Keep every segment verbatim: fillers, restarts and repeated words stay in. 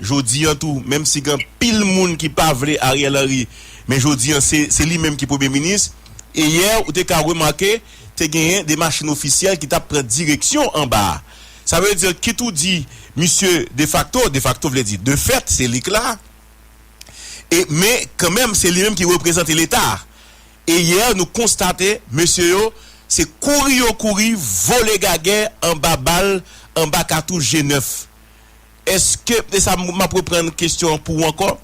Jodi an tou, menm si gen anpil moun ki pa vle Ariel Henry, men jodi an, se, se li menm ki premye minis. E yè, ou te ka remake, te genyen de machin ofisyèl ki t ap pran direksyon anba a. Sa vle di, kit ou di misye defakto, defakto vle di de fèt, se li k la. E, men, kanmenm, se li menm ki reprezante Leta. E yè, nou konstate, mesye yo, se kouri yo kouri, vole gagè, anba bal, anba katouch G nèf. Èske, e sa, m ap reprann kesyon an pou ou ankò.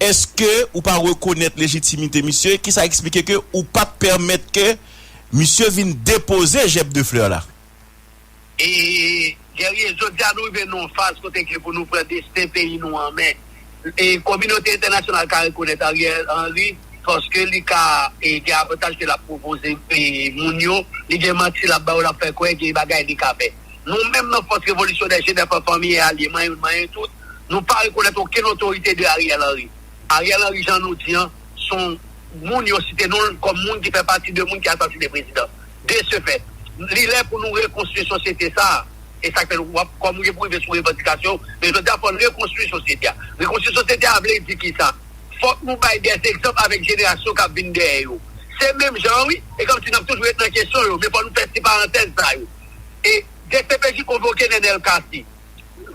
Èske ou pa rekonèt lejitimite misye? Kisa eksplike ke ou pa t pèmèt ke misye vin depoze jèb de flè la? E, Guerrier, jodi a nou rive nan yon faz kote ke pou nou pran desten peyi nou an men. E kominote entènasyonal ka rekonèt Ariel Henry paske li ka e, gen avantaj ke l ap pwopoze e, moun yo, li gen manti l ap ba yo, l ap fè kwè, gen bagay li ka fè. Nou menm nan Fòs Revolisyonè G nèf an fanmi e alye, manyen youn, manyen tout, nou pa rekonèt okenn otorite de Ariel Henry. Ariel Henry, jan nou di an, se yon moun yo site non l kòm moun ki fè pati de moun ki asasine prezidan. De ce fait, li lè pou nou rekonstwi sosyete sa a. E sa k fè nou, w ap, kòm ou gen pou rive sou revandikasyon, men jodi a fò n rekonstwi sosyete a. Rekonstwi sosyete a vle di kisa? Fòk nou bay dè egzanp avèk jenerasyon k ap vin dèyè yo. Se menm jan an wi, e kòmsi n ap toujou ret nan kesyon yo, men fò nou fè ti parantèz sa yo. E D C P J konvoke Nenel Cassy.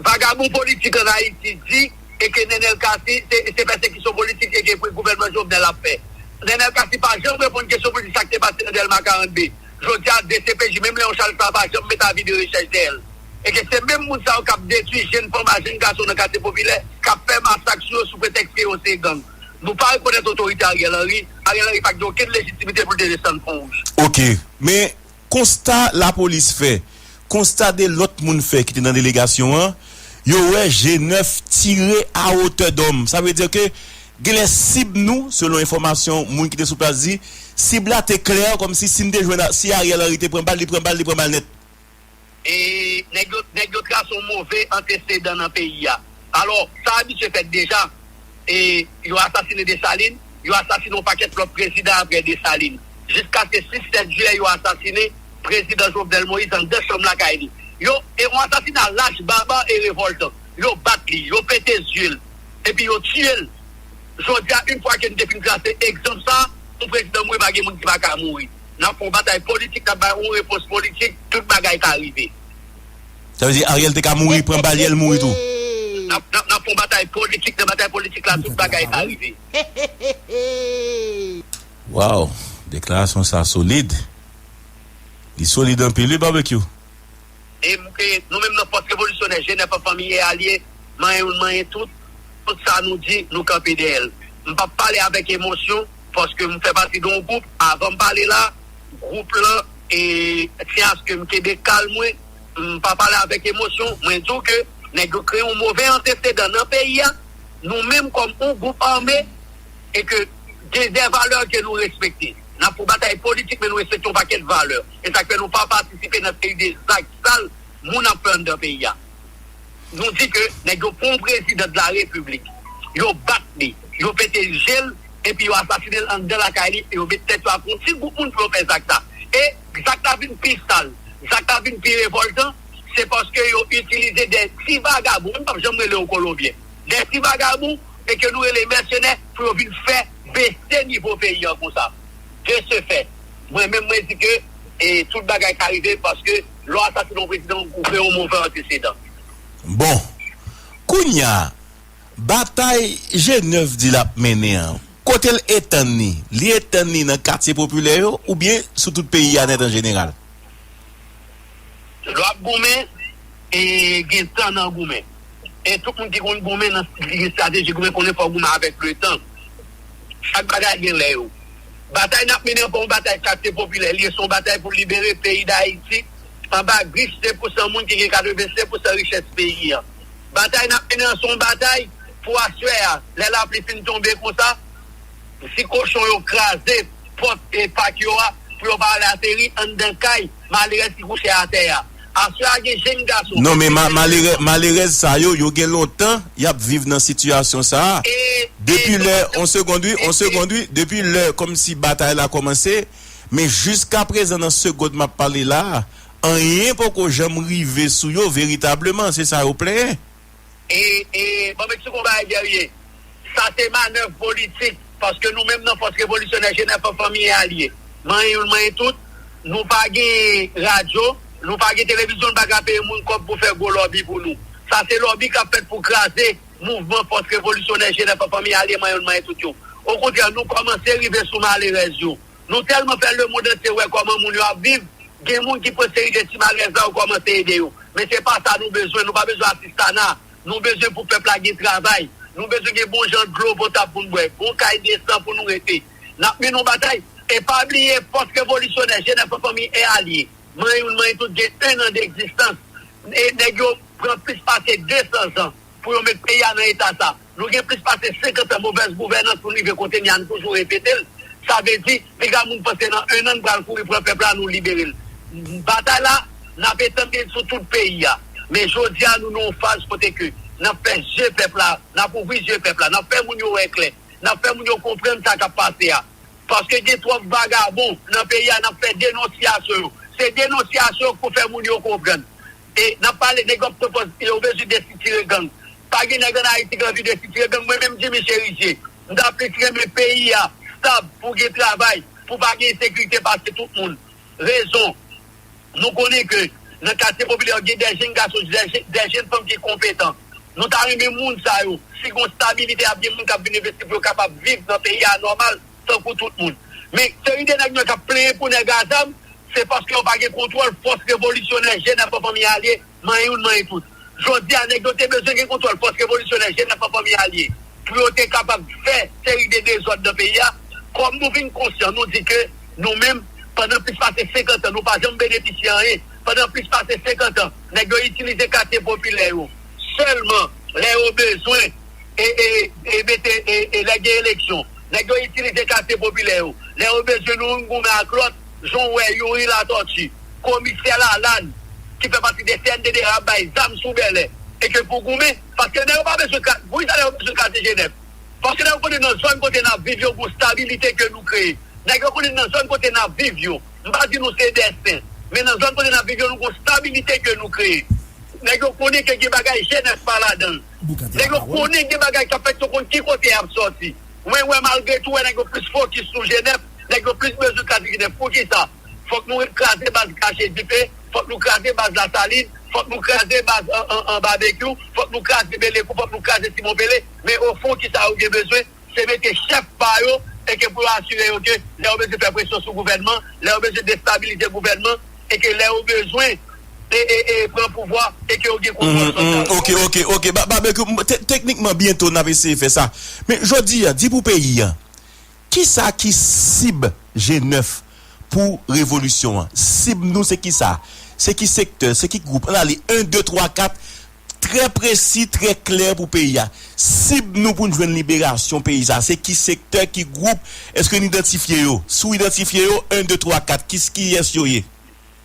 Vagabon politik ann Ayiti di e ke Nenel Cassy se, se pèsekisyon politik e ke gouvènman Jovenel ap fè. Nenel Cassy pa janm reponn kesyon pou di sa k te pase nan Dèlma karannde. Jodi a, D C P J, menm Leon Charles sa pa janm met avi de rechèch dèyè l. E ke se menm moun sa yo k ap detwi jenn fanm ak jenn gason nan katye popilè, k ap fè masak sou yo sou pretèks ke yo se gang. Nou pa rekonèt otorite Ariel Henry. Ariel Henry pa t gen okenn lejitimite pou l te desann Fon Wouj. Ok, men konsta lapolis fè, konsta de lòt moun fè ki te nan delegasyon an, yo wè G nèf tire a otè dòm. Sa vle di ke genlè sib nou, selon enfòmasyon moun ki te sou plas di, sib la te klè, kòmsi si n te jwenn, si Ariel Henry te pran bal, li pran bal, li pran bal nèt. E nèg yo, nèg yo trase yon move antesedan nan peyi a. Alò, sa abitye fèt deja. E yo asasine Desalin, yo asasine yon pakèt lòt prezidan apre Desalin. Jiskaske sis, sèt jiyè, yo asasine prezidan Jovenel Moïse anndan chanm lakay li. Yo, e yon asasina lach, baba e revòltan. Yo bat li, yo pete zye l, epi yo tiye l. Jodi a, yon fwa ke n te fin trase egzanp sa, yon prezidan mouri, pa gen moun ki pa ka mouri. N ap fè yon batay politik, n ap bay yon repons politik, tout bagay ka rive. Sa vle di Ariel te ka mouri, pran balyè, l mouri tou. N ap, n ap, n ap fè yon batay politik, nan batay politik la, tout bagay ka rive. Waw, deklarasyon sa solid. Li solid anpil, wi, Barbecue. E m ke nou menm nan Fòs Revolisyonè G nèf an fanmi e alye, manyen youn, manyen tout, tout sa nou di, nou kanpe dèyè l. M p ap pale avèk emosyon, paske m fè pati de yon gwoup, avan m pale la, gwoup lan, e tyen aske m kenbe kalm mwen, m pa pale avèk emosyon, mwen di w ke nèg yo kreye yon move antesedan nan peyi a, nou menm kòm yon gwoup ame, e ke gen de valè ke nou respekte. N ap fè yon batay politik, men nou respekte yon pakèt valè. E sa k fè nou pa patisipe nan seri de zak sal moun ap fè anndan peyi a. Nou di ke nèg yo pran yon prezidan de la repiblik, yo bat li, yo pete je l, epi yo asasine l anndan lakay li, e yo met tèt yo ak yon ti gwoup moun pou yo fè zak sa. E zak la vin pi sal, zak la vin pi revòltan, se paske yo itilize de ti vagabon, m p ap janm rele yo kolonbyen, de ti vagabon, e ke nou rele mèsenè, pou yo vin fè bese nivo peyi an konsa. De ce fait, mwen menm mwen di ke e tout bagay ka rive paske lè w asasine yon prezidan, ou kreye yon move antesedan. Bon, kounye a, batay G nèf di l ap mennen an, kote l etann li? Li etann li nan katye popilè yo oubyen sou tout peyi a nèt an jeneral? Lè w ap goumen, e gen tan nan goumen. E tout moun ki konn goumen nan estrateji goumen konnen fò w goumen avèk letan. Chak bagay gen lè yo. Batay n ap mennen an pa yon batay katye popilè li ye, se yon batay pou libere peyi Dayiti anba grif senk pousan moun ki gen katrevensenk pousan richès peyi an. Batay n ap mennen an se yon batay pou aswè a, lè lapli fin tonbe konsa, si kochon yo kraze pòt e pak yo a pou yo pa al ateri anndan kay malerèz ki kouche atè a. Aswè a gen jenn gason. Non, men ma- malerè- malerèz sa yo, yo gen lontan y ap viv nan sitiyasyon sa a. E- Depi e- lè, on segond wi, on segond wi, depi lè kòmsi batay la kòmanse, men jiskaprezan nan segond m ap pale la a, anyen poko janm rive sou yo veritableman, se sa yo plenyen. E, e, ban m eksplike w yon bagay, Guerrier. Sa se manèv politik, paske nou menm nan Fòs Revolisyonè Jenèf an Fanmi e Alye, manyen youn, manyen tout, nou pa gen radyo, nou pa gen televizyon, nou pa ka peye moun kòb pou fè gwo lòbi pou nou. Sa se lòbi k ap fèt pou kraze mouvman Fòs Revolisyonè Jenèf an Fanmi e Alye, manyen youn, manyen tout yo. Okontrè, nou kòmanse rive sou malerèz yo. Nou tèlman fè lemonn antye wè kòman moun yo ap viv, gen moun ki pran seri de ti malerèz la, yo kòmanse ede yo. Men se pa sa nou bezwen, nou pa bezwen asistana. Nou bezwen pou pèp la gen travay. Nou bezwen gen bon jan dlo potab pou n bwè, bon kay desan pou nou rete. N ap mennen yon batay. E pa bliye, Fòs Revolisyonè Jenèf an Fanmi e Alye, manyen youn, manyen tout, gen en an de egzistans. E nèg yo pran plis pase de san zan pou yo met peyi a nan eta sa. Nou gen plis pase senkant an movèz gouvènans pou n rive kote n ye a, nou toujou repete l. Sa vle di, piga moun panse nan en an n pral kouri pran pèp la, nou libere l. Batay la, n ap etann li sou tout peyi a. Men jodi a, nou nan yon faz kote ke n ap fè je pèp la, n ap ouvri je pèp la, n ap fè moun yo wè klè, n ap fè moun yo konprann sa k ap pase a. Paske gen twòp vagabon nan peyi a, n ap fè denonsyasyon yo. Se denonsyasyon k pou fè moun yo konprann. E n ap pale, nèg yo ap pran pòz, yo bezwen desitire gang. Pa gen nèg ann Ayiti ki anvi desitire gang. Mwen menm, Jimmy Chérizier, m ta plis renmen peyi a stab pou gen travay, pou pa gen ensekirite pase tout moun. Rezon, nou konnen ke nan katye popilè yo, gen de jèn gason, de jèn, de jèn fanm ki konpetan. Nou ta renmen moun sa yo, si gon stabilite, ap gen moun k ap vin envesti pou yo kapab viv nan peyi a nòmal, tankou tout moun. Men, seri de nèg nou k ap plenyen pou nèg a zam, se paske yo pa gen kontwòl Fòs Revolisyonè Jenèf an Fanmi e Alye, manyen youn, manyen tout. Jodi a, nèg yo te bezwen gen kontwòl Fòs Revolisyonè Jenèf an Fanmi e Alye pou yo te kapab fè seri de dezòd nan peyi a. Kòm nou vin konsyan, nou di ke nou menm, pandan plis pase senkant an, nou pa janm benefisye anyen. Pandan plis pase senkant an, nèg yo itilize katye popilè yo sèlman lè yo bezwen e, e, e mete, e, e lè gen eleksyon. Nèg yo itilize katye popilè yo. Lè yo bezwen nou youn goumen ak lòt, jan w wè Youri Latortue, Komisè Lalann, ki fè pati de C N D D A, ap bay zam sou bèlè, e ke pou goumen, paske nèg yo pa bezwen ka-, poukisa nèg yo bezwen katye Jenèf? Paske nèg yo konnen nan zòn kote n ap viv yo, gon stabilite ke nou kreye. Nèg yo konnen nan zòn kote n ap viv yo, m pa di nou se dè sen, men nan zòn kote n ap viv yo, nou gon stabilite ke nou kreye. Nèg yo konnen ke gen bagay Jenèf pa ladan l. Nèg yo konnen gen bagay k ap fèt, yo konn ki kote y ap sòti. Mwen wè, malgre tou, wè nèg yo plis fokis sou Jenèf, nèg yo plis bezwen kraze Jenèf. Poukisa? Fòk nou kraze baz Krache Dife, fòk nou kraze baz Lasalin, fòk nou kraze baz an, an, an Babekyou, fòk nou kraze Belekou, fòk nou kraze Simon Pele. Men ofon, kisa yo gen bezwen? Se mete chèf pa yo, e ke pou yo asire yo ke lè yo bezwen fè presyon sou gouvènman, lè yo bezwen destabilize gouvènman, e ke lè yo bezwen e, e, e pran pouvwa, e ke yo gen kontwòl sòsyal. Ok, ok, ok. Ba-, Babekyou, m-, te-, teknikman, byento n ap eseye fè sa. Men jodi a, di pou peyi a, kisa ki sib Jenèf pou revolisyon an? Sib nou se kisa? Se ki sektè, se ki gwoup? Ann ale, en, de, twa, kat, trè presi, trè klè pou peyi a. Sib nou pou n jwenn liberasyon peyi sa, se ki sektè, ki gwoup? Èske n idantifye yo? Si w idantifye yo, en, de, twa, kat, ki, kiyès yo ye?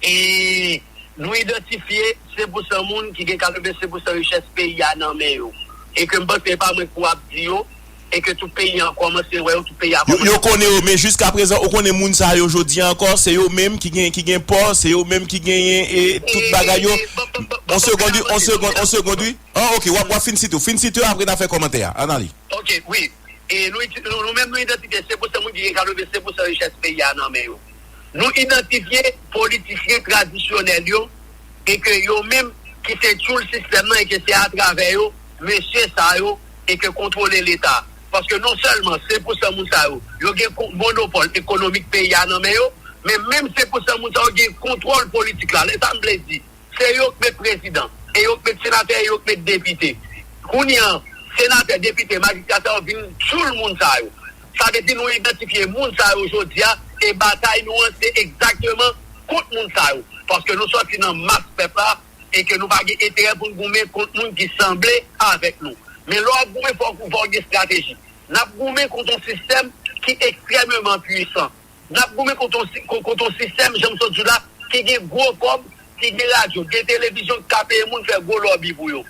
E nou idantifye senk pousan moun ki gen katrevensenk pousan richès peyi a nan men yo. E ke m panse e pa mwen pou ap di yo, e ke tout peyi a kòmanse wè yo, tout peyi a kòmanse. Yo konnen yo, men jiskaprezan, ou konnen moun sa yo jodi a ankò, se yo menm ki gen, ki gen pò, se yo menm ki genyen, e, tout bagay yo. On segond, wi, on segond, on segond, wi. Ah, ok, w ap, w ap fin site, fin site, apre n a fè kòmantè a. Ann ale. Ok, wi. E nou, nou, nou menm nou idantifye senk pousan moun ki gen katrevensenk pousan richès peyi a nan men yo. Nou idantifye politisyen tradisyonèl yo, e ke yo menm ki se tchoul sistèm nan, e ke se atravè yo, mesye sa yo, e ke kontwole Leta. Paske non sèlman senk pousan moun sa yo, yo gen kon-, monopòl ekonomik peyi a nan men yo, men menm senk pousan moun sa yo gen kontwòl politik la. Lè sa m vle di, se yo k met prezidan, e yo k met senatè, e yo k met depite. Kounye a, senatè, depite, majistra sa yo vin tchoul moun sa yo. Sa vle di nou idantifye moun sa yo jodi a, e batay nou an se egzakteman kont moun sa yo. Paske nou sòti nan mas pèp la, e ke nou pa gen enterè pou n goumen kont moun ki sanble avèk nou. Men lè w ap goumen, fòk ou, fòk ou gen estrateji. N ap goumen kont yon sistèm ki ekstrèmeman pwisan. N ap goumen kont yon si-, kon-, kont yon sistèm, jan m sot di w la, ki gen gwo kòb, ki gen radyo, gen televizyon, ki ka peye moun fè gwo lòbi pou yo.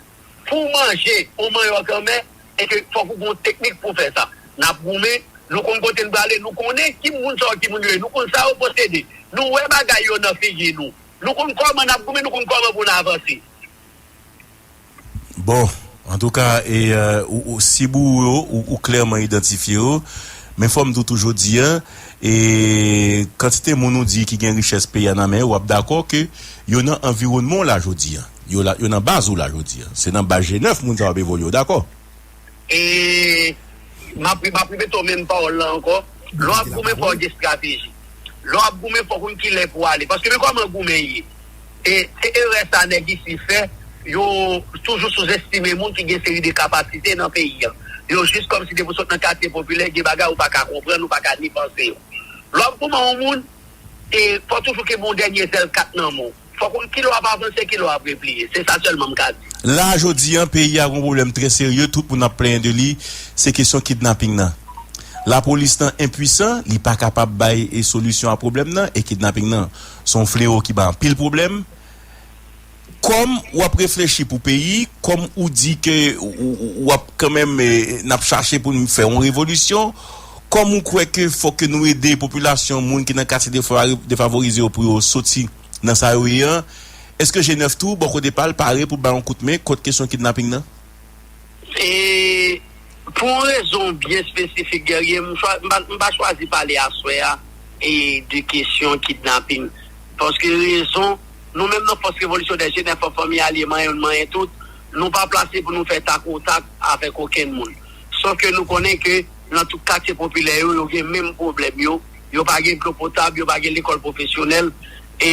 Pou w manje yon manyòk anmè, e ke fòk ou gen yon teknik pou w fè sa. N ap goumen, nou konn kote n prale, nou konnen ki moun sa yo, ki moun yo ye, nou konn sa yo posede. Nou wè bagay yo nan figi nou. Nou konn kòman n ap goumen, nou konn kòman pou n avanse. Bon, Antouka, e, euh, ou, ou, si bouwo yo, ou, ou klèman idantifye yo, men fò m di w tou jodi a, e kantite moun ou di ki gen richès peyi a nan men yo, w ap dakò ke yo nan anviwònman w la jodi a. Yo la, yo nan baz ou la jodi a. Se nan baz G nèf moun sa yo ap evolye, w dakò? E m ap, m ap repete w menm pawòl la ankò. Lè w ap goumen, fò w gen estrateji. Lè w ap goumen, fò w konn kilè pou w ale. Paske men kòman goumen ye. E se erè sa nèg isi fè, yo toujou souzestime moun ki gen seri de kapasite nan peyi a. Yo jis kòmsi depi w sot nan katye popilè, gen bagay ou pa ka konprann, ou pa ka ni panse yo. Lè w ap goumen yon moun, e fò toujou kenbe yon dènye zèl kat nan men w. Fò w konn kilè w ap avanse, kilè w ap repliye. Se sa sèlman m ka di. La, jodi an, peyi a gon pwoblèm trè serye, tout moun ap plenyen de li, se kesyon kidnaping nan. Lapolis lan enpwisan, li pa kapab bay e solisyon a pwoblèm nan, e kidnaping nan se yon flewo ki bay anpil pwoblèm. Kòm w ap reflechi pou peyi, kòm ou di ke ou, ou, ou ap kanmenm, eh, n ap chache pou n fè yon revolisyon, kòm ou kwè ke fòk ke nou ede popilasyon, moun ki nan katye defa-, defavorize yo pou yo soti nan sa yo ye an, èske G nèf tou, bò kote pa l, pare pou l bay yon kout men kont kesyon kidnaping nan? E pou yon rezon byen espesifik, Guerrier, m chwa-, m pa, m pa chwazi pale aswè a e de kesyon kidnaping. Paske rezon, nou menm nan Fòs Revolisyonè G nèf an, Fanmi Alye, Manyen Youn Manyen Tout, nou pa plase pou nou fè tak o tak avèk okenn moun. Sòf ke nou konnen ke nan tout katye popilè yo, yo gen menm pwoblèm yo. Yo pa gen dlo potab, yo pa gen lekòl pwofesyonèl. E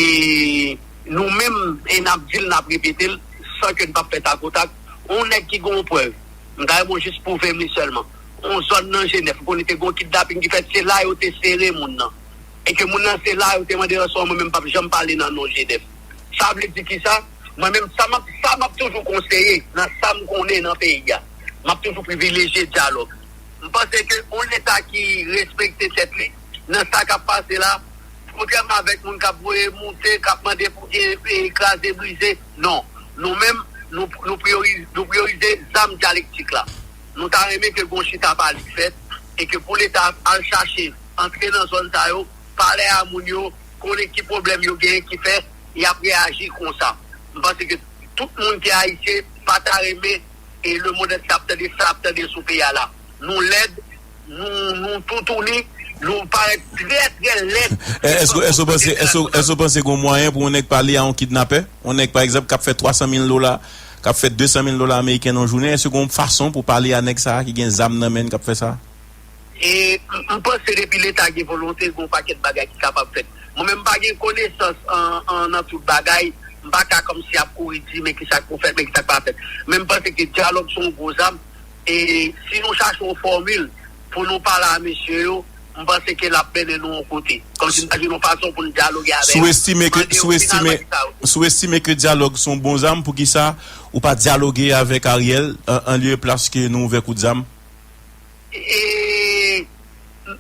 nou menm, e n ap di l, n ap repete l, san ke n p ap fè tak o tak. Yon nèg ki gen yon prèv, m ta renmen w jis pwouve m li sèlman. Yon zòn nan G nèf, m konnen te gen yon kidnaping ki fèt, se la yo te sere moun nan. E ke moun nan se la yo te mande ranson an, mwen menm m p ap janm pale nan non G nèf. Sa vle di kisa? Mwen menm, sa m ap, sa m ap toujou konseye, nan sa m konnen nan peyi a, m ap toujou privilejye dyalòg. M panse ke yon Leta ki respekte tèt li, nan sa k ap pase la, kontrèman avèk moun k ap voye moute, k ap mande pou gen, e, kraze brize, non. Nou menm, nou, nou priyori-, nou priyorize zam dyalektik la. Nou ta renmen ke gon chita pale k fèt, e ke pou Leta al chache, antre nan zòn sa yo, pale a moun yo, konnen ki pwoblèm yo genyen ki fè y ap reyaji konsa. M panse ke tout moun ki ayisyen pa ta renmen e lemonn antye ap tande sa ap tande sou peyi a la. Nou lèd, nou, nou toutouni, nou parèt trè, trè lèd. Èske, èske w panse, èske, èske w panse gon mwayen pou yon nèg pale a yon kidnapè? Yon nèg, pa egzanp, k ap fè twa san mil dola, k ap fè de san mil dola ameriken nan yon jounen, èske gon fason pou pale a nèg sa a ki gen zam nan men l k ap fè sa? E m, m panse depi Leta gen volonte, gen yon pakèt bagay ki kapab fèt. Mwen menm, m pa gen konesans an, an, nan tout bagay. M pa ka kòmsi ap kouri di, men kisa k pou fèt, men kisa k pa fèt. Men m panse ke dyalòg se yon gwo zam. E si nou chache yon fòmil pou nou pale a mesye yo, m panse ke l ap mennen nou yon kote. Kòmsi n ta jwenn yon fason pou n dyaloge avè yo. Sou estime ke, mande yo sou estime, kidnapè sa yo. Sou estime ke dyalòg se yon bon zam, poukisa ou pa dyaloge avèk Ariel an, an lye plas ke nou ouvè kout zam? E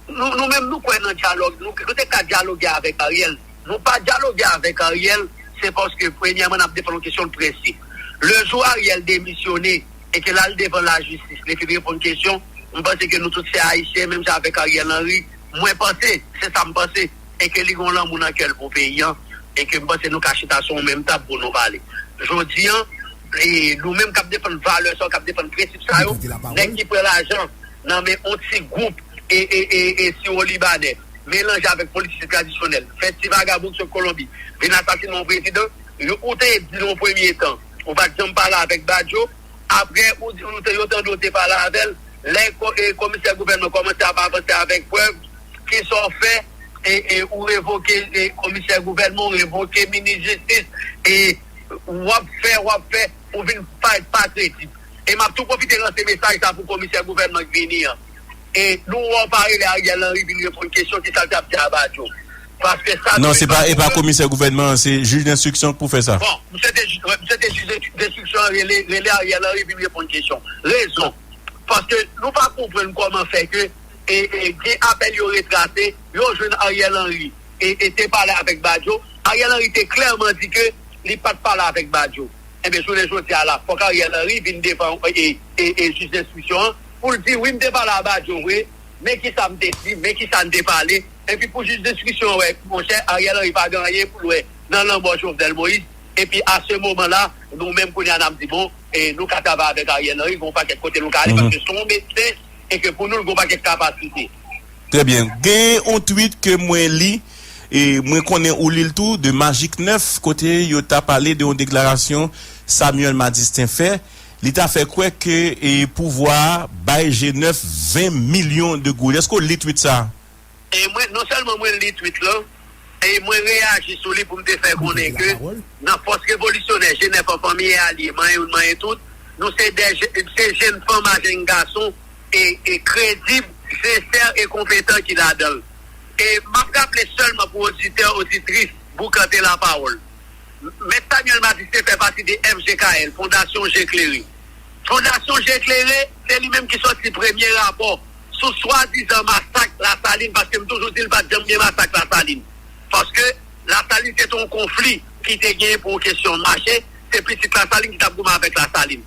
nou, nou menm, nou kwè nan dyalòg. Nou, nou te ka dyaloge avèk Ariel. Nou pa dyaloge avèk Ariel, se paske, premyèman, n ap defann yon kesyon de prensip. Le jou Ariel demisyone e ke l al devan lajistis, li fin reponn kesyon, m panse ke nou tout se Ayisyen, menm jan avèk Ariel Henry. Mwen panse, se sa m panse, e ke li gen yon lanmou nan kè l pou peyi a, e ke m panse nou ka chita sou yon menm tab pou nou pale. Jodi a, e nou menm k ap defann valè sa yo, k ap defann prensip sa yo, nèg ki pran lajan nan men yon ti gwoup e, e, e, e siwo libanè, melanje avèk politisyen tradisyonèl, fè ti vagabon ki sot Kolonbi vin asasinen yon prezidan, yo, ou te di nan yon premye tan, ou pa t janm pale avèk Badio, apre, ou di, ou te, yo tande w te pale avè l, lè ko-, e, komisè gouvènman kòmanse ap avanse avèk prèv, kisa w fè, e, e, ou revoke, e, komisè gouvènman, ou revoke minis jistis, e w ap fè, w ap fè, ou vin parèt pa kredib. E m ap tou pwofite lanse mesaj sa pou komisè gouvènman k vini an. E nou wè w pa rele Ariel Henry vin reponn kesyon, kisa l t ap di a Badio. Paske sa... Non, se pa, e pa komisè gouvènman an, se jij denstriksyon k pou fè sa. Bon, misye te, misye te jij denstriksyon an, rele, rele Ariel Henry vin reponn kesyon. Rezon. Paske nou pa konprann kòman fè ke, e, e, gen apèl yo retrase, yo jwenn Ariel Henry, e, e te pale avèk Badio. Ariel Henry te klèman di ke li pa t pale avèk Badio. Enben, jounen jodi a la, fòk Ariel Henry vin devan, e, e, e, e jij denstriksyon an pou l di, wi, m te pale a Badio vre, men kisa m te di, men kisa n te pale. Epi pou jij denstriksyon an wè, monchè, Ariel Henry pa gen anyen pou l wè nan lanmò Jovenel Moïse. Epi a se moman la, nou menm kounye a n ap di, bon, e nou ka travay avèk Ariel Henry, gen yon pakèt kote nou ka ale, paske se yon medsen, e ke pou nou, l gen yon pakèt kapasite. Trè byen. Gen yon tweet ke mwen li, e mwen konnen ou li l tou, de Magic nèf, kote yo ta pale de yon deklarasyon Samuel Madistin fè. Li ta fè kwè ke, e, pouvwa a bay G nèf ven milyon de goud. Èske w li tweet sa a? E mwen, non sèlman mwen li tweet lan, e mwen reyaji sou li pou m te fè konnen ke nan fòs revolisyonè G nèf an, fanmi e alye, manyen youn, manyen tout, nou se de je-, se jèn fanm a jèn gason e, e kredib, sensè e konpetan ki ladan l. E m ap raple sèlman pou oditè, oditris, boukante lapawòl. Mèt Samuel Madistin fè pati de F G K L, Fondasyon Je Klere. Fondasyon Je Klere, se li menm ki sòti premye rapò sou swadizan masak Lasalin, paske m toujou di l pa t janm gen masak Lasalin. Paske Lasalin se te yon konfli ki te genyen pou yon kesyon mache, se pitit Lasalin ki t ap goumen avèk Lasalin.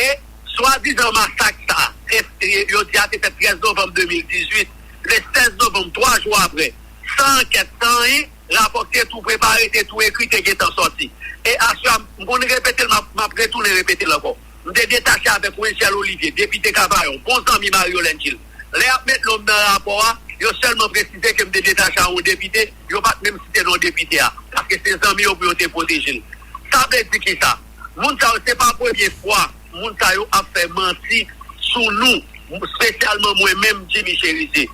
E swadizan masak sa a, e, e, yo di a te fèt trèz novanm de mil dizuit, le sèz novanm, twa jou apre, san ankèt, san anyen, rapò k te tou prepare, te tou ekri, te gentan sòti. E aswè a, m konn repete l, m ap, m ap retounen repete l ankò. M te detache avèk Wenchèl Olivier, depite Kavayon, bon zanmi Mario Lengil. Lè y ap met non m nan rapò a, yo sèlman presize ke m te detache a yon depite, yo pa t menm site non depite a, paske se zanmi yo pou yo te pwoteje l. Sa vle di kisa? Moun sa yo, se pa premye fwa moun sa yo ap fè manti sou nou, espesyalman mwen menm, Jimmy Chérizier.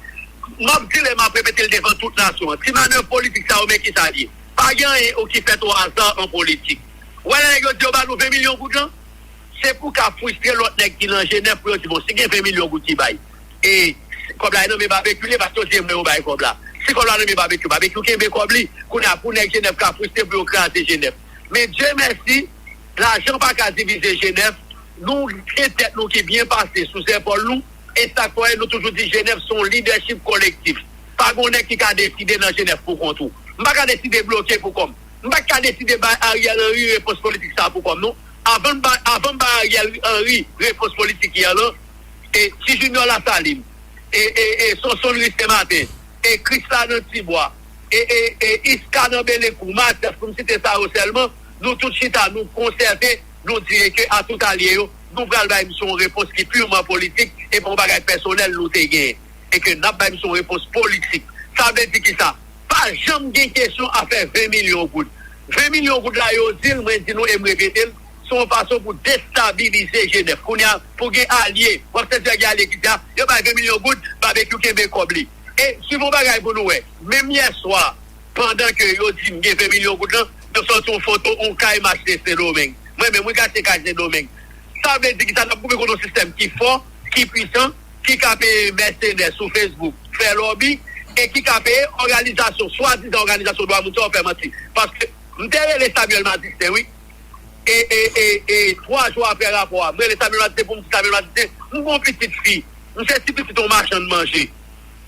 M ap di l e m ap repete l devan tout nasyon an. Ti manèv politik sa yo, men kisa l ye? Pa gen anyen ou ki fèt o aza an politik. Ou wè lè nèg yo di yo ba nou ven milyon goud lan? Se pou ka fristre lòt nèg ki nan G nèf pou yo di, bon, si gen ven milyon goud ki bay, e kòb la nan men Babekyou li ye, paske yo di e mwen yo bay kòb la. Si kòb la nan men Babekyou, Babekyou kenbe kòb li. Kounye a, pou nèg G nèf ka fristre pou yo kraze G nèf. Men Dye mèsi, lajan pa ka divize G nèf. Nou gen tèt nou ki byen pase sou zèpòl nou. E sa k fè nou toujou di G nèf se yon lidèchip kolektif. Pa gen yon nèg ki ka deside nan G nèf pou kont ou. M pa ka deside bloke pou kò m. M pa ka deside bay Ariel Henry repons politik sa pou kò m, non. Avan m bay, avan m bay Ariel Henry repons politik yè lan, e Ti Junior Lasalin, e, e, e Sonson Ris Senmaten, e Krisla nan Tibwa, e, e, e Iska nan Belekou, Matès, pou m site sa yo sèlman, nou tout chita, nou konsète, nou di ke a tout alye yo, nou pral bay misye yon repons ki piman politik, e pa yon bagay pèsonèl nou te genyen. E ke n ap bay misye yon repons politik. Sa vle di kisa? Pa janm gen kesyon afè ven milyon goud. Ven milyon goud la yo di l, mwen di nou e m repete l, se yon fason pou destabilize G nèf. Kounye a, pou gen alye, w ap sèvi ak alye ki di a, yo bay ven milyon goud, Babekyou kenbe kòb li. E, swiv yon bagay pou nou wè. Menm yè swa, pandan ke yo di m gen ven milyon goud lan, yo sòti yon foto yon kay m achte Sendomeng. Mwen menm, wi, m achte kay Sendomeng. Sa vle di kisa? N ap goumen kont yon sistèm ki fò, ki pwisan, ki ka peye mèsenè sou Facebook, fè lòbi, e ki ka peye òganizasyon, swadizan òganizasyon dwa moun sa yo fè manti. Paske m te rele Samuel Madistin, wi. E, e, e, e, twa jou apre rapò a, m rele Samuel Madistin pou m di Samuel Madistin, m gen yon pitit fi, m se ti pitit yon machann manje.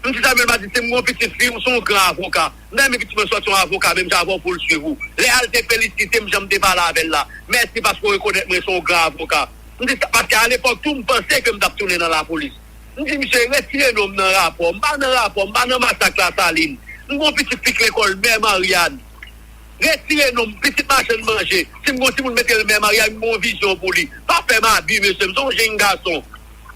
M di Samuel Madistin, m gen yon pitit fi, ou se yon gran avoka. M ta renmen pitit mwen sòti yon avoka, menm jan avè w pou l swiv ou. Lè a l te felisite m, jan m te pale avè l la. Mèsi paske w rekonèt mwen se yon gran avoka. M di sa, paske alepòk tou, m panse ke m t ap tounen nan lapolis. M di, misye, retire non m nan rapò. M pa nan rapò, m pa nan masak Lasalin. M gen yon pitit fi k lekòl, Mè Maryàn. Retire non m, pitit machann manje. Si m gon timoun, mete l Mè Maryàn, m gon vizyon pou li. Pa fè m abi, mesye, m se yon jenn gason.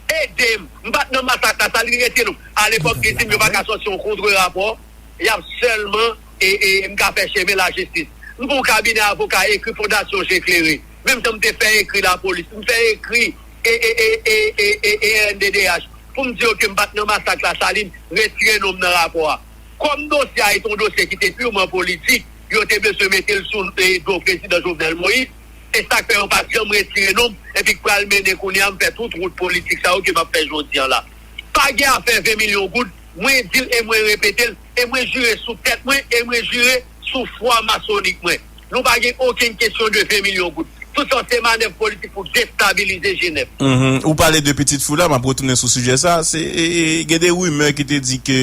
Ede m. M pa t nan masak Lasalin, retire non m. Alepòk, yo di m yo pa ka sòti yon kontre rapò. Y ap sèlman, e, e, m ka fè chemen lajistis. M gon kabinè avoka, ekri Fondasyon Je Klere. Menm jan m te fè ekri lapolis, m fè ekri e, e, e, e, e, e, e R N D D H. Pou m di yo ke m pa t nan masak Lasalin, retire non m nan rapò a. Kòm dosye a te yon dosye ki te piman politik, yo te bezwen mete l sou, e, do prezidan Jovenel Moïse, e sa k fè yo pa t janm retire non m, epi k pral mennen kounye a m fè tout wout politik sa yo ke m ap fè jodi a la. Pa gen afè ven milyon goud, mwen di l e mwen repete l, e mwen jire sou tèt mwen, e mwen jire sou fwa masonik mwen. Nou pa gen okenn kesyon de ven milyon goud. Tout sa se manèv politik pou destabilize G nèf. Mhm. Ou pale de pitit fi w la, m ap retounen sou sijè sa. Se, e, e, gen de rimè ki te di ke,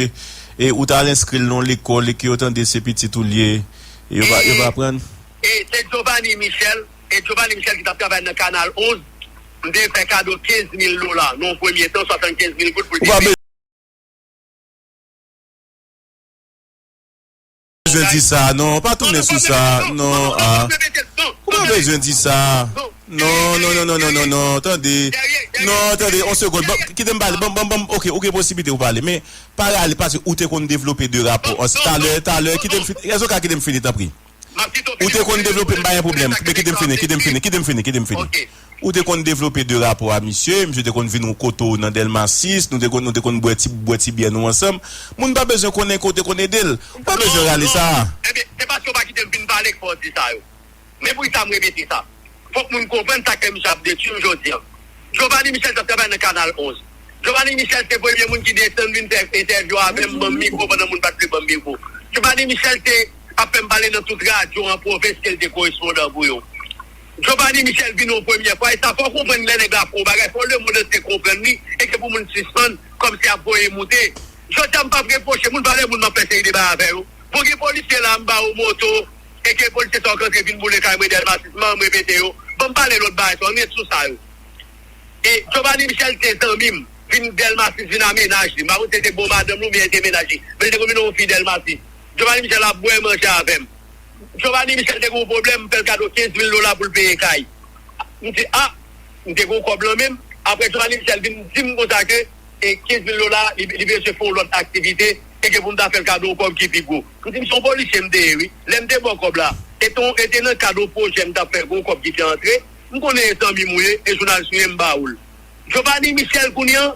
e, ou t al enskri l nan yon lekòl e ke yo tande se pitit ou l ye. E yo pa, yo pa pran. E se Giovanni Michel, e Giovanni Michel ki t ap travay nan Kanal onz. M te fè kado kenz mil dola nan yon premye tan, swasannkenz mil goud pou l te peye. Bezwen di sa, non, pa tounen sou sa, non, a. Ou pa bezwen di sa. Non, non, non, non, non, non, non, tande. Non, tande, yon segonn. Bon, kite m pale. Bon, bon, bon, ok, ou gen posiblite pou pale. Men, pa rale, paske ou te konn devlope de rapò. Talè, talè, kite m fini. Èske w ka kite m fini, tanpri? Ou te konn devlope, m pa gen pwoblèm. Men kite m fini, kite m fini, kite m fini, kite m fini. Ou te konn devlope de rapò a misye, misye te konn vin yon kote w nan Dèlma sis, nou te konn, nou te konn bwè ti, bwè ti byè nou ansanm. Moun pa bezwen konnen ke w te konn ede l. Ou pa bezwen rale sa. Ebyen, se paske w pa kite m fin pale k fè w di sa yo. Men poukisa m repete sa? Fòk moun konprann sa k fè misye ap detwi m jodi a. Giovanni Michel t ap travay nan Kanal onz. Giovanni Michel se premye moun ki desann vin fè entèvyou avè m, ban m mikwo pandan moun pa t vle ban m mikwo. Giovanni Michel te ap fè m pale nan tout radyo an pwovens ke l te korespondan pou yo. Giovanni Michel vin yon premyè fwa, e sa fò w konprann lè nèg la ap fè yon bagay, fò lemonn antye konprann li, e ke pou moun sispann kòmsi ap voye moute. Jodi a m p ap repwoche moun, valè moun m ap fè seri de bagay avè yo. Bon, gen polisye la, m ba yo moto, e ke polisye sa yo k antre vin boule kay mwen Dèlma sis, m repete yo. Ban m pale lòt bagay sa yo, ann ret sou sa yo. E Giovanni Michel te zanmi m, vin Dèlma sis, vin a mennaj li. M pa konn si se te bon madanm li oubyen li te mennaj li. Men li te konn vin yon fi Dèlma sis. Giovanni Michel ap bwè manje avè m. Giovanni Michel te gen yon pwoblèm, m fè l kado kenz mil dola pou l peye kay. M di, a, m te gen yon kòb lan men m. Apre Giovanni Michel vin di m konsa ke e kenz mil dola, li, li bezwen fè yon lòt aktivite, e ke pou m ta fè l kado yon kòb ki pi gwo. M di, m se yon polisye m te ye, wi. Lè m te ba w kòb la, e te, e te nan kad yon pwojè m t ap fè, gen yon kòb ki te antre. M konnen e zanmi m ou ye, e jounalis ou ye, m ba ou l. Giovanni Michel kounye a,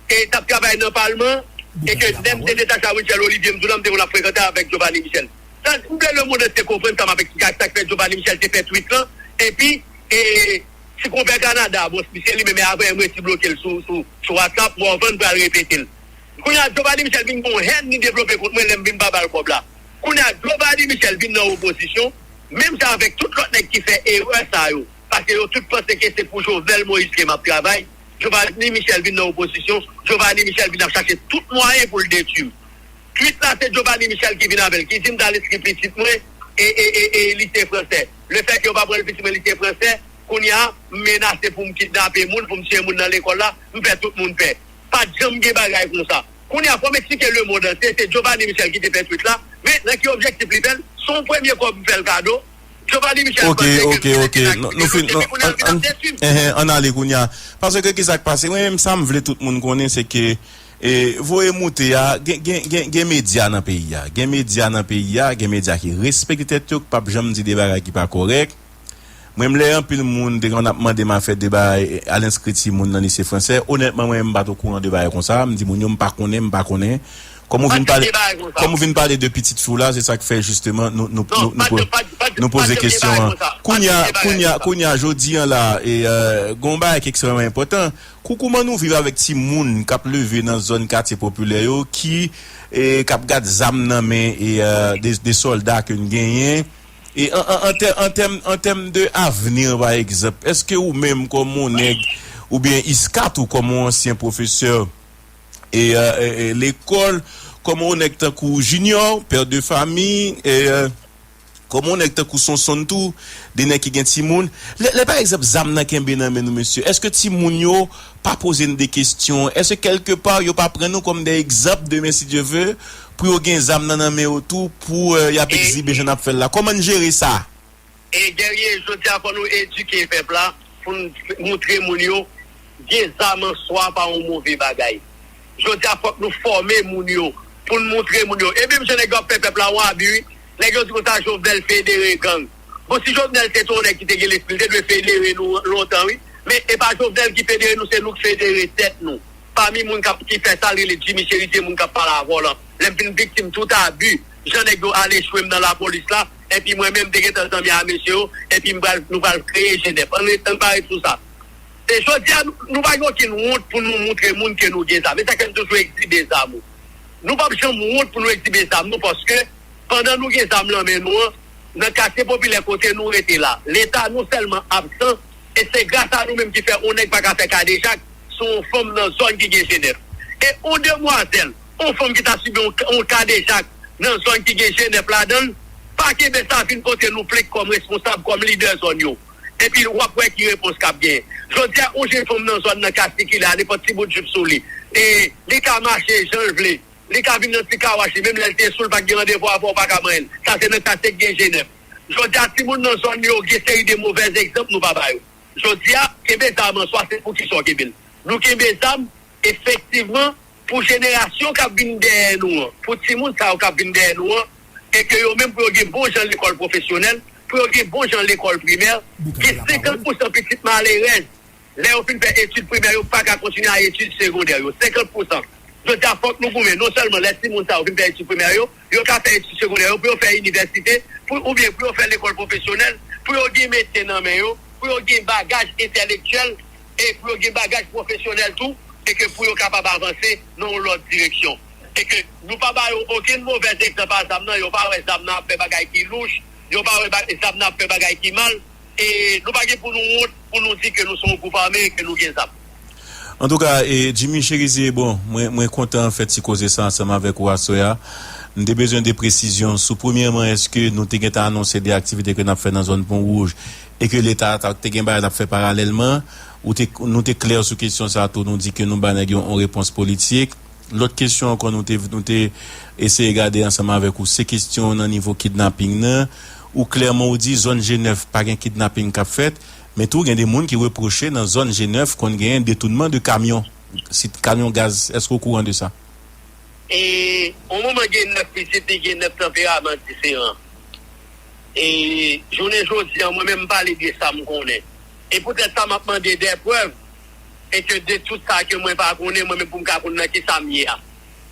e t ap travay nan palman, e ke lè m te detache a Wilchel Olivier, m di w la, m te konn ap frekante avèk Giovanni Michel. Sa, m vle lemonn antye konprann sa m ap eksplike ak sa k fè Giovanni Michel te fè tweet lan, epi, e, Ti konpè Kanada, bon, se li menm, e avè m resi bloke l sou, sou, sou WhatsApp, Morvan pral repete l. Kounye a, Giovanni Michel vin gen yon hèn li devlope kont mwen lè m vin pa ba l kòb la. Kounye a, Giovanni Michel vin nan opozisyon, menm jan avèk tout lòt nèg ki fè erè sa yo, paske yo tout panse ke se pou Jovenel Moïse ke m ap travay. Giovanni Michel vin nan opozisyon, Giovanni Michel vin ap chache tout mwayen pou l detwi m. Tweet la, se Giovanni Michel ki vin avè l, ki di m t al enskri pitit mwen e, e, e, e lise fransè. Lefètke yo pa pran l pitit mwen lise fransè, kounye a, m menase pou m kidnape moun, pou m tiye moun nan lekòl la, m fè tout moun pè. Pa t janm gen bagay konsa. Kounye a, fò m eksplike lemonn antye, se Giovanni Michel ki te fè tweet la, men nan ki objektif li fè l, se yon premye kòb m fè l kado, Giovanni Michel panse ke m te nan kidnape moun, epi kounye a l vin ap detwi m. Ann ale kounye a. Paske kisa k pase? Mwen menm, sa m vle tout moun konnen, se ke E voye moute a, gen, gen, gen, gen medya nan peyi a. Gen medya nan peyi a, gen medya ki respekte tèt yo, k p ap janm di de bagay ki pa kòrèk. Mwen, m lè anpil moun te konn ap mande m afè de bagay, al enskri timoun nan lise fransè. Onètman, mwen, m pa t okouran de bagay konsa. M di moun yo, m pa konnen, m pa konnen. Kòm ou vin pale, kòm ou vin pale de pitit fi w la, se sa k fè, jisteman, nou, nou, nou, nou, nou poze kesyon an. Kounye a, kounye a, kounye a, jodi a la, e, euh, gen yon bagay ki ekstrèmman enpòtan. Kou-, kouman nou viv avèk timoun k ap leve nan zòn katye popilè yo ki, e, k ap gad zam nan men, e, e, de, de sòlda ke n genyen? E an, an, an tè-, an tèm, an tèm de avni, pa egzanp, èske ou menm kòm yon nèg, oubyen Iscat ou kòm yon ansyen pwofesè, e, e, e, e, lekòl, kòm yon nèg tankou Junior, pè de fami, e, e, kòm yon nèg tankou Sonson tou, de nèg ki gen timoun. Lè, lè pa egzanp zam nan kenbe nan men nou, mesye, èske timoun yo pa poze n de kesyon? Èske kèlkepa yo pa pran nou kòm de egzanp demen, si Dye ve, pou yo gen zam nan nan men yo tou, pou, e, y ap egzibe jan n ap fè l la? Kòman n jere sa? E Guerrier, jodi a fò nou edike pèp la pou n moutre moun yo gen zam an swa pa yon move bagay. Jodi a fòk nou fòme moun yo pou n moutre moun yo. E menm jan nèg yo ap fè pèp la yon abi, wi. Nèg yo di konsa Jovenel federe gang. Bon, si Jovenel se te yon nèg ki te gen lespri, li te dwe federe nou lontan, wi. Men e pa Jovenel ki federe nou, se nou k federe tèt nou. Pami moun k ap, ki fè sa l rele Jimmy Chéritier, moun k ap pale a vòlò. Lè m fin viktim tout abi, jan nèg yo al echwe m nan lapolis la, epi mwen menm m te gentan zanmi a mesye yo, epi m pral, nou pral kreye Jenèf. Ann ret, ann pa ret sou sa. E jodi a, nou, nou pa gen okenn wont pou nou moutre moun ke nou gen zam. E sa k fè m toujou egzibe zam ou. Nou p ap janm wont pou nou egzibe zam nou, paske pandan nou gen zam nan men nou an, nan katye popilè kote nou rete la, Leta non sèlman absan, e se gras a nou menm ki fè yon nèg pa ka fè kadejak sou yon fanm nan zòn ki gen Jenèf. E yon demwazèl, yon fanm ki ta sibi yon, yon kadejak nan zòn ki gen Jenèf ladan l, pa kenbe sa vin pote nou plent kòm responsab, kòm lidè zòn yo. Epi w ap wè ki repons k ap genyen. Jodi a, yon jenn fanm nan zòn nan ka sikile a nenpòt ti bout jip sou li. E li ka mache jan l vle. Li ka vin nan ti kawach li, menm lè l te sou, l pa t gen randevou avè w, ou pa ka manyen l. Sa se nan katye k gen Jenèf. Jodi a, timoun nan zòn yo gen seri de movèz egzanp nou pa ba yo. Jodi a, kenbe zam an, swa se pou kisa w kenbe l. Nou kenbe zam, efektivman, pou jenerasyon k ap vin dèyè nou an, pou timoun sa yo k ap vin dèyè nou an, e ke yo menm pou yo gen bon jan lekòl pwofesyonèl, pou yo gen bon jan lekòl primè, gen senkant pousan pitit malerèz, lè yo fin fè etid primè, yo pa ka kontinye ak etid segondè yo. Senkant pousan. Jodi a, fòk nou goumen, non sèlman lè timoun sa yo fin fè etid primè yo, yo ka fè etid segondè yo, pou yo fè inivèsite, pou, oubyen pou yo fè lekòl pwofesyonèl, pou yo gen metye nan men yo, pou yo gen bagaj entèlektyèl, e pou yo gen bagaj pwofesyonèl tou, e ke pou yo kapab avanse nan yon lòt direksyon. E ke nou pa ba yo okenn movèz egzanp a zam nan, yo pa wè zam nan ap fè bagay ki louch, yo pa wè ba- zam nan ap fè bagay ki mal, e nou pa gen pou nou wont pou nou di ke nou se yon gwoup ame e ke nou gen zam. Antouka, e, Jimmy Cherizier, bon, mwen, mwen kontan fè ti koze sa ansanm avèk ou aswè a. M te bezwen de presizyon sou, premyèman, èske nou te gentan anonse de aktivite ke n ap fè nan zòn Pon Wouj e ke Leta ta, te gen bagay n ap fè paralèlman? Ou te, nou te klè sou kesyon sa a tou, nou di ke nou ba nèg yo yon repons politik. Lòt kesyon ankò nou te, nou te eseye gade ansanm avèk ou, se kesyon nan nivo kidnaping nan. Ou klèman ou di zòn G nèf pa gen kidnaping k ap fèt, men tou gen de moun ki repwoche nan zòn G nèf konn genyen detounman de kamyon, si kamyon gaz, èske w okouran de sa? E yon moman gen nèf pitit, li gen nèf tanperaman diferan. E jounen jodi a, mwen menm m pale de sa m konnen. E poutèt sa m ap mande dè prèv, e ke de tout sa ke mwen pa konnen, mwen menm pou m ka konn nan kisa m ye a.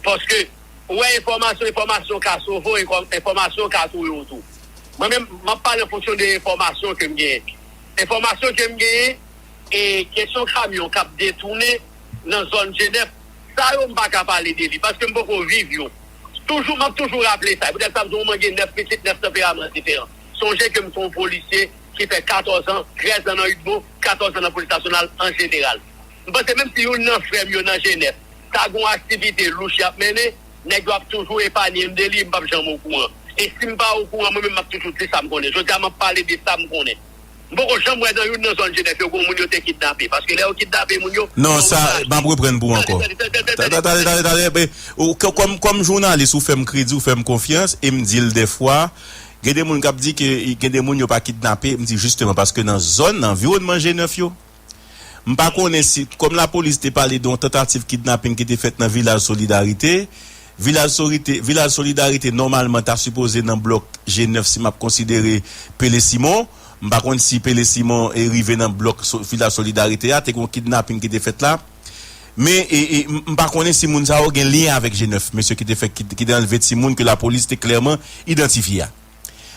Paske, ou wè enfòmasyon, enfòmasyon ka sove w, enfòmasyon ka touye w tou. Mwen menm, m ap pale an fonksyon de enfòmasyon ke m genyen. Enfòmasyon ke m genyen, e kesyon kamyon k ap detounen nan zòn G nèf, sa yo m pa ka pale de li, paske m poko viv yo. Toujou, m ap toujou raple sa. Poutèt sa m di w, mwen gen nèf pitit, nèf tanperaman diferan. Sonje ke m se yon polisye ki fè katòz an, trèz an nan UDMO, katòz an nan Polis Nasyonal an jeneral. M panse menm si youn nan frè m yo nan G nèf ta gen yon aktivite louch y ap mennen, nèg yo ap toujou epanye m de li, m p ap janm okouran. E si m pa okouran, mwen menm m ap toujou di sa m konnen. Jodi a, m ap pale de sa m konnen. M poko janm wè nan youn nan zòn G nèf yo gon moun yo te kidnape. Paske lè yo kidnape moun yo, Non, sa, m ap reprann pou ou ankò. Tande, tande, tande, tande, tande, tande, tande, tande, tande, tande, tande, tande, tande, kòm, kòm jounalis, ou fè m kredi, ou fè m konfyans, e m di l dèfwa, gen de moun k ap di ke gen de moun yo pa kidnape, m di jisteman, paske nan zòn, nan anviwònman G nèf yo, m pa konnen si, kòm lapolis te pale de yon tantativ kidnaping ki te fèt nan Vilaj Solidarite, Vilaj Sorite, Vilaj Solidarite, nòmalman, ta sipoze nan blòk G nèf, si m ap konsidere Pele Simon. M pa konn si Pele Simon e rive nan blòk so, Vilaj Solidarite a, te gen yon kidnaping ki te fèt la. Men, e, e, m, m pa konnen si moun sa yo gen lyen avèk G nèf, mesye ki te fè, ki, ki te anlve timoun ke lapolis te klèman idantifye a.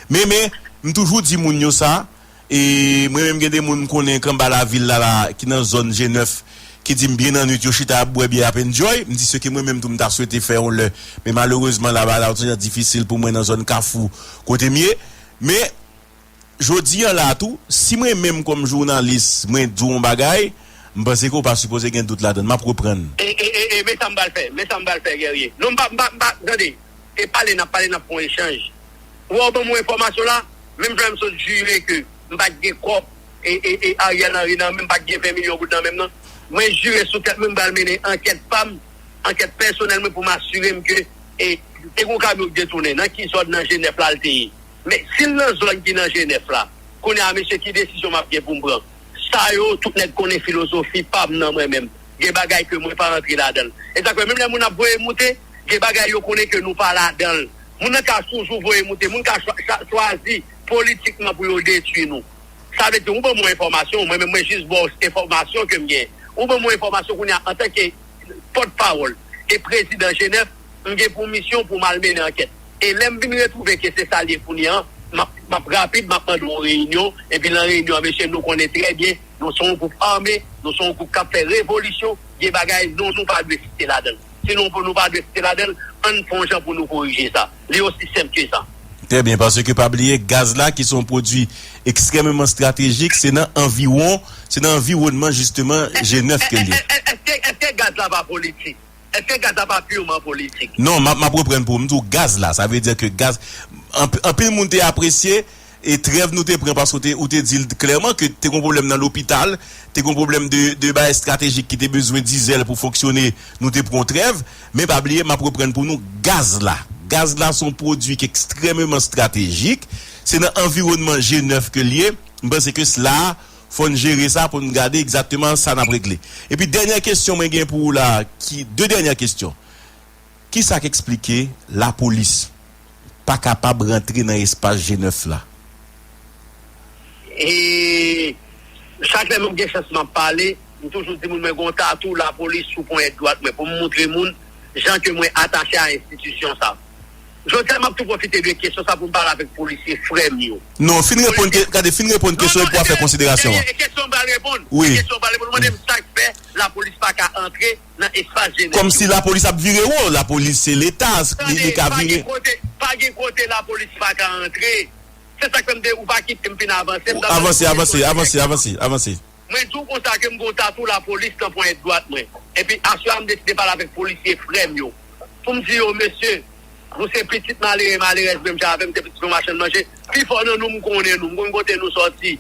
Men, men, m toujou di moun yo sa, e mwen menm gen de moun m konnen k anba lavil la, la, ki nan zòn G nèf, ki di m byen nan nwit yo chita ap bwè byè ap enjoy, m di se ke mwen menm tou m ta swete fè yon lè. Men malerezman, laba la, se difisil pou mwen nan zòn Kafou, kote m ye. Men, jodi a la tou, si mwen menm kòm jounalis, mwen di w yon bagay, m panse ke w pa sipoze gen dout ladan l. M ap reprann. E, e, e, e, men sa m pral fè, men sa m pral fè, Guerrier. Non, m pa, m pa, m pa, tande, e pale n ap pale, n ap fè yon echanj. Ou wè, w ban m yon enfòmasyon la, menm jan m sot jire ke m pa t gen kòb, e, e, e Ariel Henry nan men m, pa t gen ven milyon goud nan men m nan. Mwen jire sou tèt mwen, m pral mennen ankèt pa m, ankèt pèsonèl mwen pou m asire m ke, e, te gen yon kamyon k detounen. Nan ki zòn nan G nèf la l te ye? Men si l nan zòn ki nan G nèf la, kounye a, mesye, ki desizyon m ap gen pou m pran? Sa yo, tout nèg konnen filozofi pa m nan mwen menm. Gen bagay ke mwen pa rantre ladan l. E sa k fè, menm lè moun ap voye moute, gen bagay yo konnen ke nou pa ladan l. Moun nan ka toujou voye moute, moun ka chwa- cha- chwazi politikman pou yo detwi nou. Sa vle di, ou ban m yon enfòmasyon, mwen menm, mwen jis ba w enfòmasyon ke m gen. Ou ban m yon enfòmasyon kounye a, antanke pòtpawòl e prezidan G nèf, m gen pou misyon pou m al mennen ankèt. E lè m vin retwouve ke se sa l ye kounye a, m ap, m ap rapid, m ap mande yon reyinyon, epi nan reyinyon an, mesye, nou konnen trè byen, nou se yon gwoup ame, nou se yon gwoup k ap fè revolisyon, gen bagay, non, nou pa dwe site ladan l. Si nou, nou pa dwe site ladan l, ann fè yon jan pou nou korije sa. Li osi senp ke sa. Trè byen, paske pa bliye, gaz la, ki se yon pwodui ekstrèmeman estratejik, se nan anviwon, se nan anviwònman, jisteman, G nèf ke l ye. Èske, èske gaz la pa politik? Èske gaz la pa piman politik? Non, m ap, m ap reprann pou ou. M di w gaz la, sa vle di ke gaz, anp- anpil moun te apresye, e trèv nou te pran, paske ou te, ou te di l klèman ke te gen pwoblèm nan lopital, te gen pwoblèm de, de bagay estratejik ki te bezwen dizèl pou fonksyone, nou te pran yon trèv. Men pa bliye, m ap reprann pou nou, gaz la. Gaz la se yon pwodui ki ekstrèmeman estratejik. Se nan anviwònman G nèf ke l ye. M panse ke sila a, Fò n jere sa pou n gade egzakteman sa n ap regle. Epi dènyè kesyon mwen gen pou ou la, ki, de dènyè kesyon. Kisa k eksplike lapolis pa kapab rantre nan espas G nèf la? E chak lè m gen chans m ap pale, m toujou di moun mwen gen yon tatou lapolis sou ponyèt dwat mwen pou m montre moun jan ke mwen atache a enstitisyon sa. Jodi a m ap tou pwofite de kesyon sa pou m pale avèk polisye frè m yo. Non, fin reponn, gade, fin reponn kesyon epi w a fè konsiderasyon. Kesyon m pral reponn. Wi. Kesyon m pral reponn. Ou mande m sa k fè lapolis pa ka antre nan espas G nèf yo. Kòmsi lapolis ap vire wo, lapolis se leta, li ka vire. Pa gen kote lapolis pa ka antre. Se sa k fè m te, ou pa kite m fin avanse. Avanse, avanse, avanse, avanse, avanse. Mwen di w konsa ke m gen yon tatou lapolis nan ponyèt dwat mwen. Epi aswè a m deside pale avèk polisye frè m yo. Pou m di yo, mesye, nou se pitit malere, malerèz menm jan avè m, se pitit yon machann manje. Pifò nan nou, m konnen nou, m konn kote nou sòti.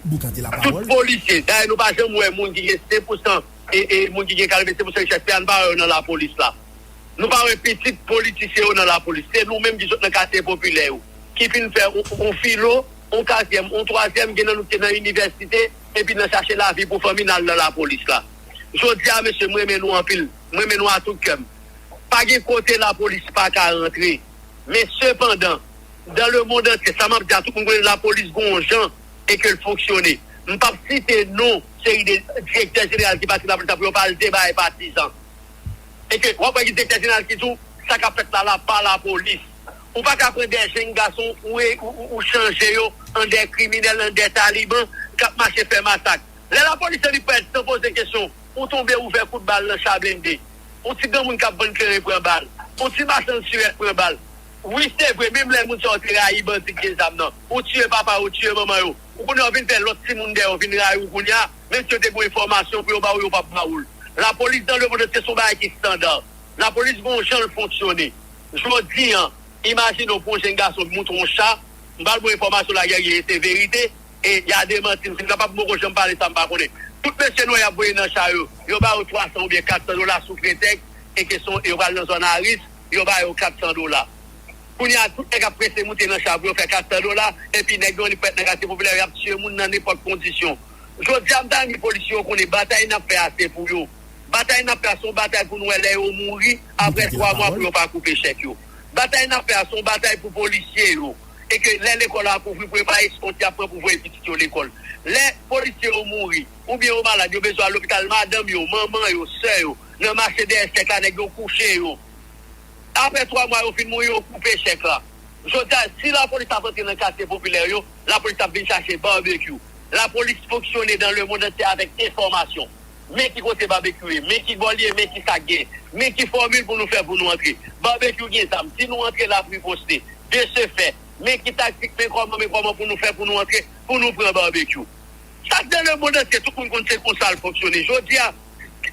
Tout polisye, dayè nou pa janm wè moun ki gen senk pousan, e, e moun ki gen katrevensenk pousan richès peyi a, nou pa wè yo nan lapolis la. Nou pa wè pitit politisyen yo nan lapolis. Se nou menm ki sot nan katye popilè yo, ki fin fè yon, yon filo, yon katriyèm, yon twazyèm, gen nan nou ki te nan inivèsite, epi nan chache lavi pou fanmi n al nan lapolis la. Jodi a, mesye, m renmen nou anpil. M renmen nou a tout kè m. Pa gen kote lapolis pa ka rantre. Men sepandan, dans le monde entier, sa m ap di a tout moun konnen lapolis gen yon jan e ke l fonksyone. M p ap site non seri de direktè jeneral ki pati lapolis la pou yo pa al deba e patizan. E ke w ap wè gen direktè jeneral ki di w sa k ap fèt la la pa lapolis. Ou pa ka pran de jenn gason ou, ou, ou, ou chanje yo an de kriminèl, an de taliban k ap mache fè masak. Lè lapolis annik pran tan poze kesyon, ou tonbe ouvè kout bal nan cha blende. Yon ti granmoun k ap vann kleren pran bal. Yon ti machann sirèt pran bal. Wi, se vre, menm lè moun sa yo te rayi bandi k gen zam nan, ou tiye papa yo, ou tiye manman yo. Ou konnen yo vin fè lòt timoun dèyè yo vin rayi w kounye a, menm si yo te gen yon enfòmasyon pou yo ba ou, yo p ap ba ou l. Lapolis dans le monde entier se yon bagay ki estanda. Lapolis gen yon jan l fonksyone. Jodi a, imajine w pou yon jenn gason monte yon cha, m pral ba w enfòmasyon la, Guerrier, se verite, e y a de manti, m fin kapab m poko janm pale sa m pa konnen. Tout mesye nwè y ap voye nan cha yo, yo ba yo twa san oubyen kat san dola sou pretèks e ke se yon, yo pral nan zòn a risk, yo ba yo kat san dola. Kounye a, tout nèg ap prese moute nan cha pou yo fè kat san dola, epi nèg yo annik parèt nan katye popilè yo, y ap tiye moun nan nenpòt kondisyon. Jodi a, m ta renmen polisye yo konnen batay n ap fè a se pou yo. Batay n ap fè a se yon batay pou nou wè lè yo mouri, apre twa mwa pou yo pa koupe chèk yo. Batay n ap fè a se yon batay pou polisye yo. E ke lè lekòl la ap ouvri, pou yo pa eskonte y ap pran pou voye pitit yo lekòl. Lè polisye yo mouri, oubyen yo malad, yo bezwen al lopital, madanm yo, manman yo, sè yo, nan mache dèyè chèk la, nèg yo kouche yo. Apre twa mwa yo fin mouri, yo koupe chèk la. Jodi a, si lapolis ap antre nan katye popilè yo, lapolis ap vin chache babekyou. Lapolis fonksyone dans le monde entier avèk enfòmasyon. Men ki kote babekyou ye, men ki bò l ye, men ki sa k gen, men ki fòmil pou nou fè pou nou antre. Babekyou gen zam, si nou antre la riposte. De ce fait, men ki taktik, men kòman, men kòman pou nou fè pou nou antre, pou nou pran babekyou. Sa k dans le monde entier, tout moun konn se konsa l fonksyone. Jodi a,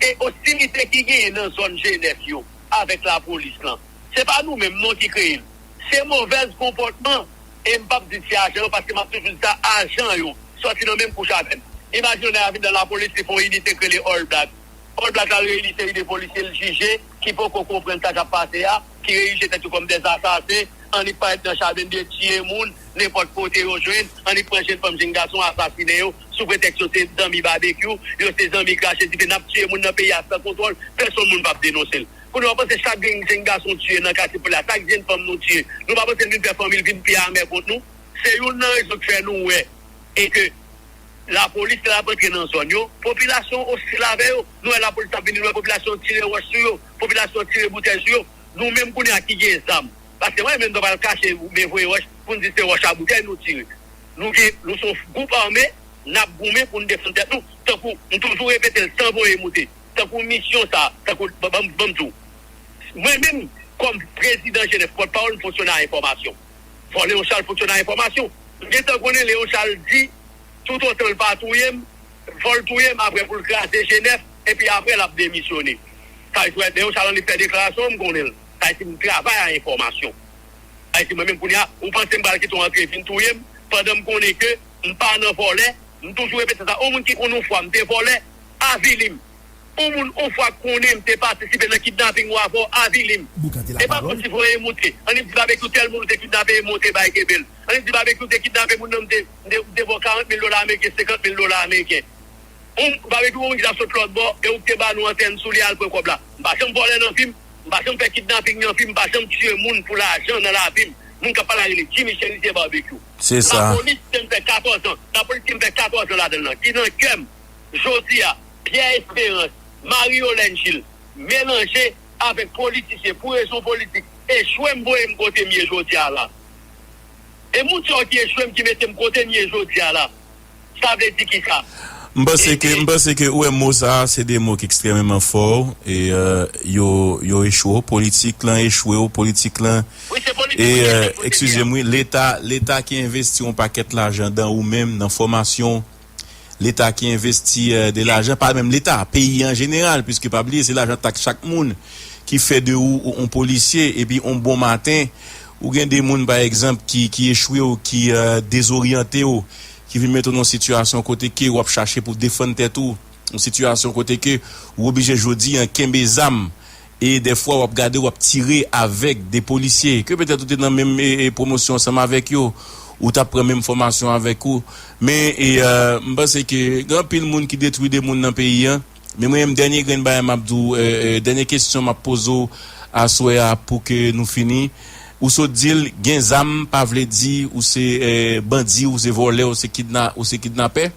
e ostilite ki genyen nan zòn G nèf yo avèk lapolis lan, se pa nou menm non ki kreye l. Se movèz konpòtman. E m p ap di se ajan yo, paske m ap toujou di sa, ajan yo sòti nan menm kouch avè m. Imajine w nèg la vin nan lapolis, li fè yon inite k rele All Black. All Black la reyini seri de polisye l jije, ki poko konprann sa k ap pase a, ki reyije tèt yo kòm dèzasasen, annik parèt nan cha blende, tiye moun, nenpòt kote yo jwenn, annik pran jenn fanm, jenn gason, asasinen yo, sou pretèks yo se zanmi babekyou, yo se zanmi krache dife, n ap tiye moun nan peyi a san kontwòl, pèsonn moun p ap denonse l. Kounye a, w panse chak grenn jenn gason tiye nan katye popilè a, chak jenn fanm nou tiye, nou pa panse l vin fè fanmi l vin pi amè kont nou? Se youn nan rezon k fè nou wè e ke lapolis lè l ap antre nan zòn yo, popilasyon ostil avè yo. Nou wè lapolis ap vini, nou wè popilasyon tire wòch sou yo, popilasyon tire boutèy sou yo. Nou menm kounye a ki gen zam, paske mwen menm m ta pral kache oubyen voye wòch pou n di se wòch a boutèy nou tire. Nou gen, nou se yon gwoup ame, n ap goumen pou n defann tèt nou. Tankou m toujou repete l san voye moute, tankou misyon sa, tankou, ban, ban, ban m di w, mwen menm, kòm prezidan G nèf, pòtpawòl, m fonksyone a enfòmasyon. Fò Leon Charles fonksyone a enfòmasyon. M gentan konnen Leon Charles di, toutotan l pa touye m, fò l touye m apre pou l kraze G nèf, epi apre l ap demisyone. Sa vle di, Leon Charles annik fè deklarasyon an, m konnen l. Sa vle di, m travay a enfòmasyon. Sa vle di, mwen menm kounye a, ou panse m pral kite w antre vin touye m, pandan m konnen ke m pa nan vòlè, m toujou repete sa, yon moun ki konn yon fwa m te vòlè, avili m. Yon moun yon fwa konnen m te patisipe nan kidnaping ou avè w, avili m. E pa kòmsi voye moute. Annik di Babekyou tèl moun ou te kidnape e monte bay kenbe l. Annik di Babekyou te kidnape moun nan, m te, m te, m te ba w karant mil dola ameriken, senkant mil dola ameriken. Yon babekyou, yon moun ki t ap sot lòt bò, e ou ki te ba nou antèn sou li al pran kòb la. M pa janm vòlè nan vi m, m pa janm fè kidnaping nan vi m, m pa janm tiye moun pou lajan nan lavi m. Moun k ap pale a rele Jimmy Cherizier Babekyou. Se sa. Lapolis ki te m fè katòz an, lapolis ki m fè katòz an ladan l lan, ki nan kè m, jodi a, Pierre Espérance, Marie Yolène Gilles, melanje avèk politisyen pou rezon politik, echwe m voye m kote m ye jodi a la. E moun sa yo ki echwe m ki mete m kote m ye jodi a la. Sa vle di kisa? M panse ke, m panse ke ou wè mo sa a, se de mo ki ekstrèmeman fò, e, euh, yo, yo echwe w, politik lan echwe w, politik lan, wi, se politik e, ki euh, echwe w, se eskize m, wi, leta, leta ki envesti yon pakèt lajan dan ou menm, nan fòmasyon, leta ki envesti, euh, de lajan, pa menm leta, peyi an jeneral, piske pa bliye, se lajan taks chak moun ki fè de ou ou yon polisye, epi yon bon maten, ou gen de moun, pa egzanp, ki, ki echwe w, ki, euh, dezoryante w, ki vin mete w nan yon sitiyasyon kote ke w ap chache pou defann tèt ou, yon sitiyasyon kote ke ou oblije jodi an kenbe zam, e dèfwa w ap gade, w ap tire avèk de polisye, ke petèt ou te nan menm, e, e, pwomosyon ansanm avèk yo, ou t ap pran menm fòmasyon avèk ou. Men, e, euh, m panse ke gen anpil moun ki detwi de moun nan peyi an. Men mwen menm, dènye grenn bagay m ap di w, euh, euh, dènye kesyon m ap poze w aswè a pou ke nou fini. Ou sot di l, gen zam pa vle di ou se, euh, bandi, ou se vòlè, ou se kidna-, ou se kidnapè.